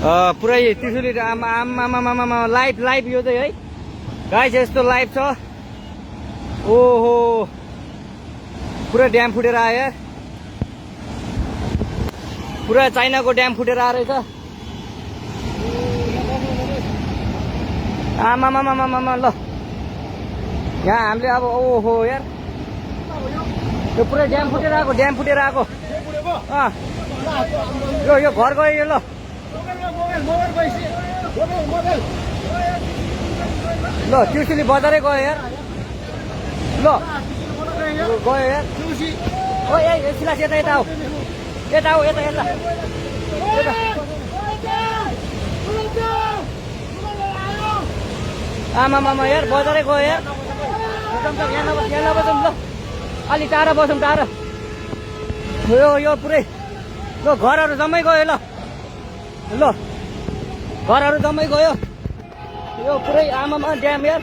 पुरै त्रिशुली आमा live live यो चाहिँ है गाइस यस्तो लाइभ छ। ओहो पुरा ड्याम फुटेर आयो यार, पुरा चाइनाको ड्याम फुटेर आएर रहेछ। आमामामामामा ल यहाँ हामीले अब ओहो यार यो पुरै ड्याम फुटेर आएको, ड्याम फुटेर आएको। यो घर गयो यो। ल ल त्रिशुली बजारै गयो यार। ल गयो यार। ओ ए सिलास यता यता आऊ, यता आऊ, यता यता आमामामा यार बजारै गयो यार। यहाँ नबसौँ ल, अलि टाढा बसौँ, टाढा। यो पुरै ल घरहरू जम्मै गयो। ल घरहरू जम्मै गयो। यो पुरै आमामा ड्याम यार।